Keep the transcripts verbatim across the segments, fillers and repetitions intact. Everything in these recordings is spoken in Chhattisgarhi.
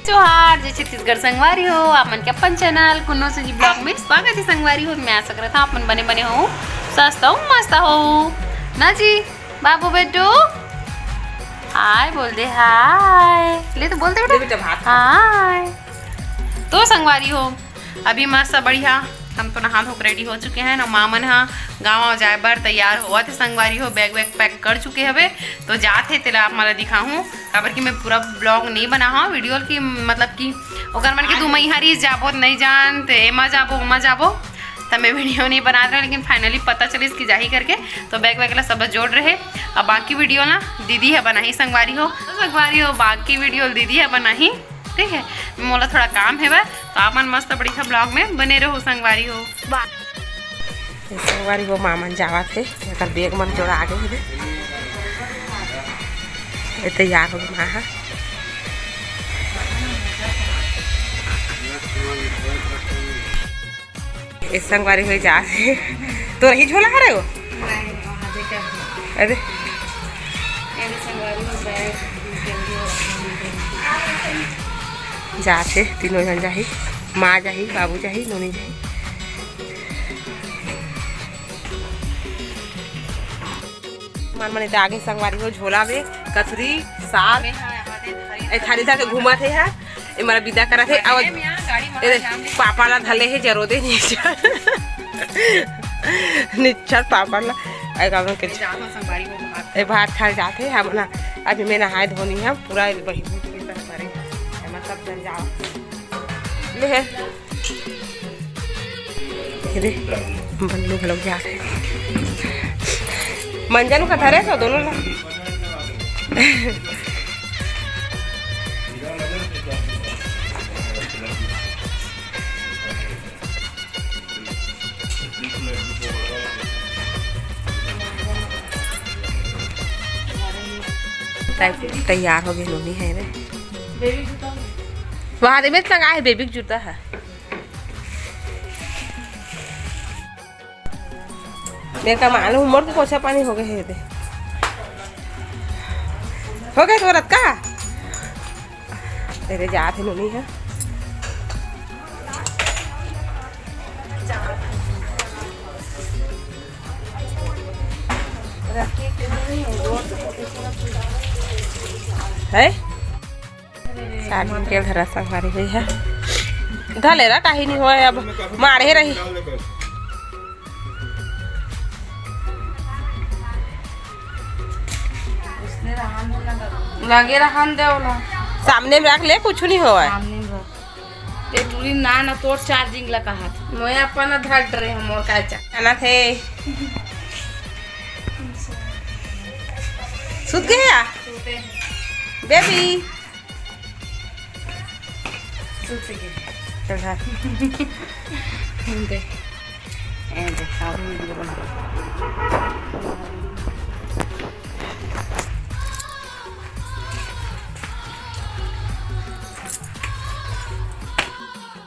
जोहार, जय छत्तीसगढ़ संगवारी हो, आप मन के अपन चैनल कुन्नू सुजी ब्लॉग में स्वागत है संगवारी हो। मैं आशा करत हूँ आप मन बने बने हो, स्वस्थ हो, मस्त हो ना जी। बाबू बेटू, हाय बोल दे, हाय। ले तो बोल दे बेटा। ले बेटा, भात खा। हाय। तो संगवारी हो, अभी मस्त बढ़िया हम तो नहा धो के रेडी हो चुके हैं ना। माँ मन हा गाँव जाए बर तैयार होवत हे संगवारी हो, बैग वैग पैक कर चुके हवे। तो जात हे, तेला आप मन ला दिखाहूँ, काबर कि मैं पूरा ब्लॉग नहीं बना हूँ वीडियो की, मतलब कि ओकर मन के दू महीना रही जाबो, नहीं जान ते एमा जाबो, ओमा जाबो, त मैं वीडियो नहीं बना रहा, लेकिन फाइनली पता चलिस कि जाही करके। तो बैग वैग ला सब जोड़ रहे। अब बाकी वीडियो ना दीदी है बनाही संगवारी हो, तो संगवारी हो बाकी वीडियो दीदी है बनाही। ठीक है, मोला थोड़ा काम हेवय, तो आप मन मस्त बढ़िया ब्लॉग में बने रहो संगवारी हो। ये संगवारी हो, माँ मन जावत हे, एकर बैग मन जोड़ा आगे हे। ये तैयार हो गई माँ हा। ये संगवारी हो जात हे, तो रही झोला हरे हो। अरे, जात हे, तीनों झन जाही, माँ जाही, बाबू जाही, नोनी जाही। मन मन एदे आगे संगवारी हो, झोला में कथरी, साग, ए थारी धर के घूमत हे हा। ए मोला विदा करत हे। अउ ए पापा ला धले हे, जरो दे निच्चर, निच्चर पापा ला। ए का के ए भात खाए जात हे। हमन अभी मैं नहाए धोनी हे, पूरा बही भूत के सब करे। एमा सब जन जाओ। ले हे। ये दे, बल्लू घलोक जात हे। मंजन का धरे सो दोनों ला। तै-, तैयार हो गए नोनी हे रे। वहाँ दे में टंगा है, बेबी के जूता है। मैं कमा लूँ, मोर तो पोछा पानी हो गए हे दे। हो गए तो रत का? तेरे जात हे नोनी है। है? साड़ी के धरा संगवारी हुई है। धले रा काही नहीं होय, अब माढ़े रही। लगे रहन दे ओला। सामने में रख ले, कुछ नहीं होय। सामने में रख। ये टूरी ना, ना तोर चार्जिंग ला कहा था। मैं अपन धर रहे हम और का चा-, जाना थे। सुत गए या? सुते हैं। बेबी। सुत गए। चल, हाँ। दे। ए दे, और वीडियो बना।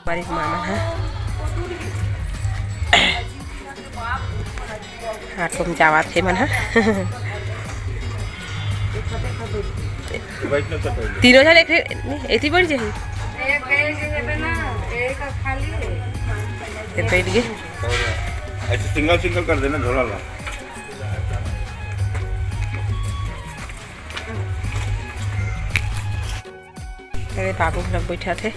हमारे मामा है। हाँ, तुम जावा थे मन, हाँ। तीनों जन एक, नहीं, एती बैठ जाही। एक, एक, एक ना, एक खाली है। ये बैठ गए। ऐसे सिंगल सिंगल कर देना झोला ला। अरे बाबू घलक बैठा थे।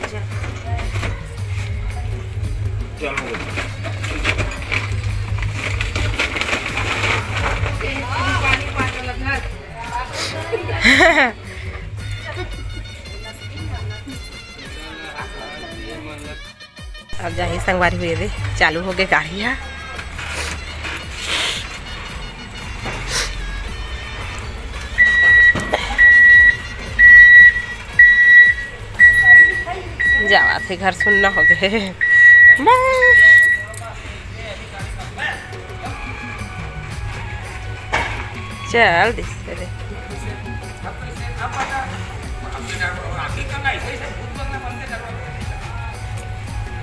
अब जाही संगवारी हुए दे, चालू हो गए गाड़ी हा। जावा थे, घर सुन्ना हो गए। बाय। चल दे।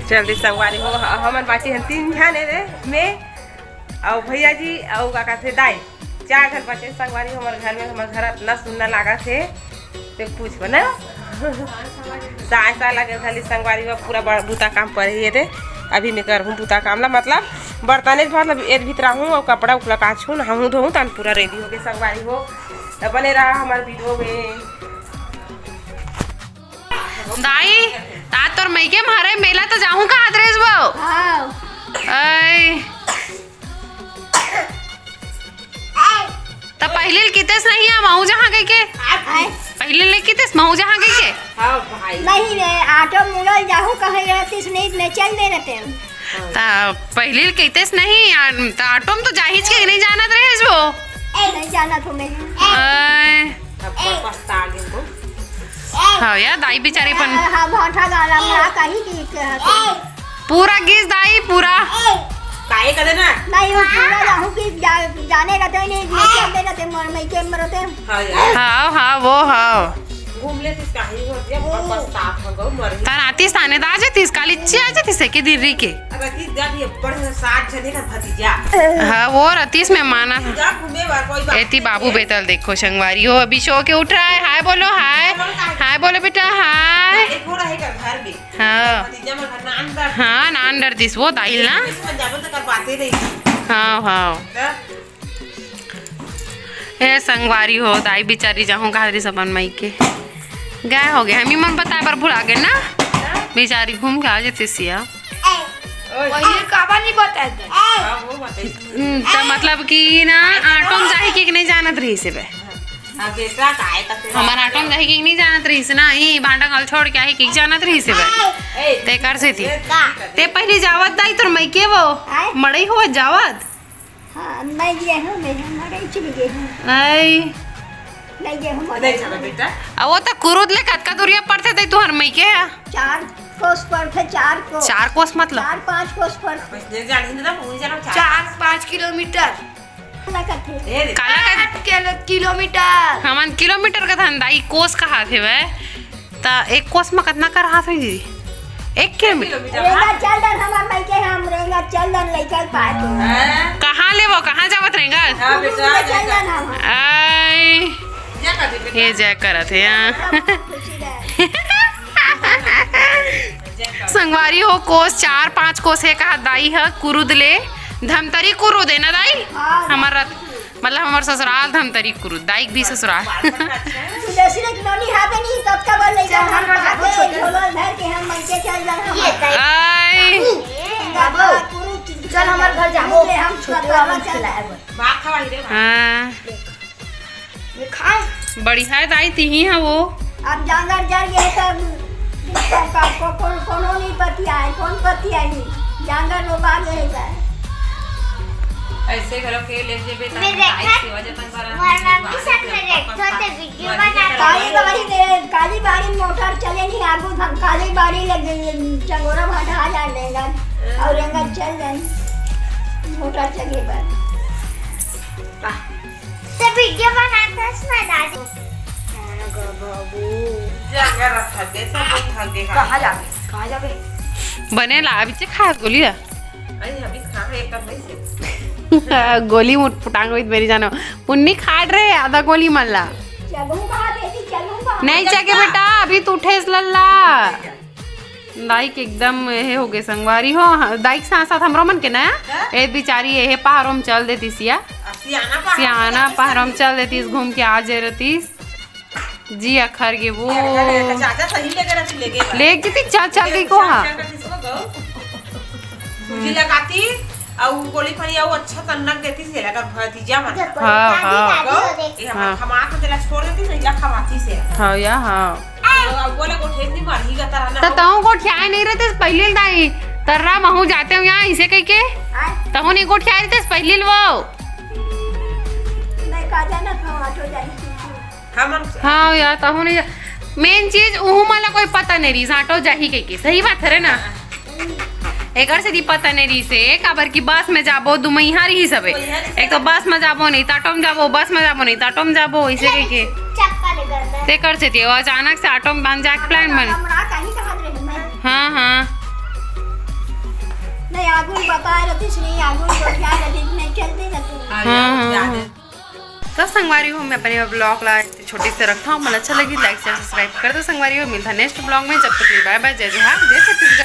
चल दे संगवारी हो, ह-, हमन बाची हन तीन झन ए रे, मैं अउ भैया जी अउ का कथे दाई, चार झन बाचे संगवारी हो हमर घर में। हमर घर अतना सुन्ना लागत हे, ते पूछ बना। साय साय लगे खाली संगवारी हो, पूरा बड़-, बूता काम पर ही दे। अभी मैं करहूँ बूता काम ला, मतलब बर्तन मतलब एद भीतर आहूँ और कपड़ा उपड़ा काछू नहाहूँ धोहूँ तन पूरा रेडी हो गए संगवारी हो। त बने रहा हमार वीडियो में। दाई, ता तोर मइके मारे मेला तो जाहूँ का आदरेस वो? हाँ। ऐ। त पहिली ल कितेस नहीं आ, महू जहाँ गई के? आय। पहिली ल नहीं कितेस, महू जहाँ गई के? हाँ भाई। नहीं रे, ऑटो मुड़ल जाहू कहे रहतीस नहीं, मैं चल दे रहते हैं। त पहिली ल कितेस नहीं, आ, त ऑटो में तो जाहिच के नहीं जानत रहे वो। ए, नहीं जानत हूँ मैं। आय। अब तो पछता गेल तो। हाँ यार, दाई बेचारी अपन हाँ, भाठा गाला में कही कि के हते। पूरा गीस दाई, पूरा। काहे करे ना? नहीं, वो पूरा जाहू कि जा-, जाने रहते नहीं, लेके आते रहते, मर, मइके में रहते। हाँ यार। हाँ, हाँ, वो हाँ। घूम लेतीस काहे हो, जब पछतात हो गो, मर ही। तार आतीस ताने दा जेतीस, काली ची आ जेतीस, के दिन री के। अब अतीस जा भी बढ़िया सात जने का भतीजा। हाँ, वो रतीस में माना। जा घूमे बा, कोई बात एती नहीं बाबू है। बेतल देखो, संगवारी हो, अभी सो के उठ रहा है। हाय बोलो, हाय। बोलो, हाय। हाय बोलो बेटा, हाय। एक हो रहेगा घर में। हाँ। भतीजा में घर नान डर। हाँ, नान डरतीस वो दाई ल ना। इसमें जाबो तो कर बातें नहीं। हाँ, हाँ। तो ए संगवारी हो, दाई बिचारी जाहूँ कहा रहिस अपन मइके। गाय हो गए, हमी मन बताए बर भुला गए ना। बिचारी घूम के आ जेतीस या। ओए। वही काबा नहीं बताए थे। हाँ, वो बताइस। हम्म, त मतलब कि ना, ऑटो में जाही के नहीं जानत रहिस हे बे। हाँ, बेटा, काय करते हमार ऑटो में जाही के नहीं जानत रहिस ना, ई भांडा घल छोड़ के आही के जानत रहिस हे बे। ए, तेकर सेती। ए, का? ते पहिली जावत दाई तोर मइके वो। आय? मड़ई होवत जावत। हाँ, मैं गे हूँ, मैं हूँ, मड़ई चली गे हूँ। आई। मैं गे हूँ, मड़ई। नहीं जाना बेटा। अब वो तो कुरुद ले कतका दूरिया पड़थे दाई तुहर मइके ह? चार कोस पड़थे, चार कोस। चार कोस मतलब? चार पाँच कोस पड़थे। बस ले जा, नहीं तो मुझे जाना चार। चार पाँच किलोमीटर। काला कथे? ए रे। काला कथे? आठ किलो-, किलोमीटर। हमन किलोमीटर कथन दाई, कोस कहाथे बे। त एक कोस म कतना कर हाथ होई दीदी? एक किलोमीटर। रेंगा चल दन हमर मइके, हम रेंगा चल दन लइका के पाके। हाँ। कहाँ ले वो, कहाँ जावत रेंगा? हाँ, बेटा, चल दन हम। आई। जय कर दे बेटा। ये जय करत हे, हाँ। खुशी रहे। संगवारी हो, कोस चार पाँच कोस हे कहा दाई ह, कुरुद ले, धमतरी कुरुद हे ना दाई? हाँ। हमर रथ मतलब हमर ससुराल धमतरी कुरुद, दाई के भी ससुराल। सुदेशी ले नोनी हाथे नहीं, तब का बोल ले जा, हम पाके झोला धर के हम मन के चल जा, हम। ये दाई। आई। बाबू, चल हमर घर जा। ले हम छोटे बाबू खिलाए बर। बात खवाई रे। हाँ। ये खाए। बढ़िया है दाई, तिही है वो। अब जांगर जर गए तब को-, को-, को-, कोनो नहीं पतियाए, कौन पतियाई? जांगर रोबा गए बा। ऐसे घलो के ले जेबे त मैं दाई देखा, सेवा जतन करा। हमार मम्मी साथ में देखो तो वीडियो बनाते काली बाड़ी में, काली बाड़ी में मोटर चले नहीं, आगू हम काली बाड़ी लग गई, चंगोरा भाटा आ जाए लेंगा। और लेंगा चल जाए, मोटर चले बा। तो वीडियो बनाते हैं इसमें दादी। जाकर रखा दे, सब लोग थक गए। कहाँ जाबे? कहाँ जाबे? बने ला, अभी से खा गोली ला। अरे, अभी खा, एक कप नहीं से। गोली मुट फुटांग होइत मेरी जानो। पुन्नी खाट रे, आधा गोली मन ला। चलूं कहाँ बेटी, चलूं कहाँ? नहीं चगे बेटा, अभी तू ठेस लल्ला। दाई के एकदम एहे हो गए संगवारी हो। हाँ, दाई के साथ साथ हमरो मन के ना, हाँ? ए बिचारी एहे पहाड़ों में चल देतीस या। अब सियाना पहाड़ों में सियाना चल पहाड़ों में देतीस। चल देतीस, घूम के आ जाए रहतीस। जी अखर गे वो। अखर गे, चाचा सही लेके रहती, लेके बा। ले जीती, चल, चल गई को, हाँ। चल, चल, चल, चल, चल। सूजी लगाती, अउ गोली फनी, अउ अच्छा तन्नक देती से लगा भतीजा मन। हाँ, हाँ। ये हम हाँ। खमा के तेला छोड़ देती, नहीं ला खवाती से। हाँ, या, हाँ। अब बोले गोठे नहीं मारी गा तारा ना। तो तहूँ गोठियाए नहीं रहते पहले दाई। तर्रा महू जाते हो यहाँ, इसे कह के। आय। तहूँ नहीं गोठियाए रहते पहले वो। मैं का जाना था, ऑटो जाई थी। हम, हम हाँ यार, तहूँ नहीं जा-, मेन चीज उहू मन ला कोई पता नहीं रही, ऑटो जाही कह के। सही बात है रे ना? एकर सेती पता नहीं रहिस हे, काबर कि बस में जाबो, दुमैहा रहिस हवे। एक तो बस में जाबो, नहीं तो ऑटो में जाबो, बस में जाबो, नहीं तो ऑटो में जाबो, इसे कह के। चप्पल गंदा। तेकर सेती वो अचानक से ऑटो में बन जाके प्लान बन। हमरा कहीं कहा रहे मैं। हाँ, हाँ। नहीं, आगू बता रहती, नहीं, आगू तो क्या रहती, नहीं चलती रहती। हाँ, हाँ। तो संगवारी हो, मैं अपन ये vlog ला छोटे से रखता हूँ। मन अच्छा लगी, like, share, subscribe कर दो संगवारी हो। मिलता next vlog में, जब तक के लिए bye bye, जय जोहार, जय छत्तीसगढ़।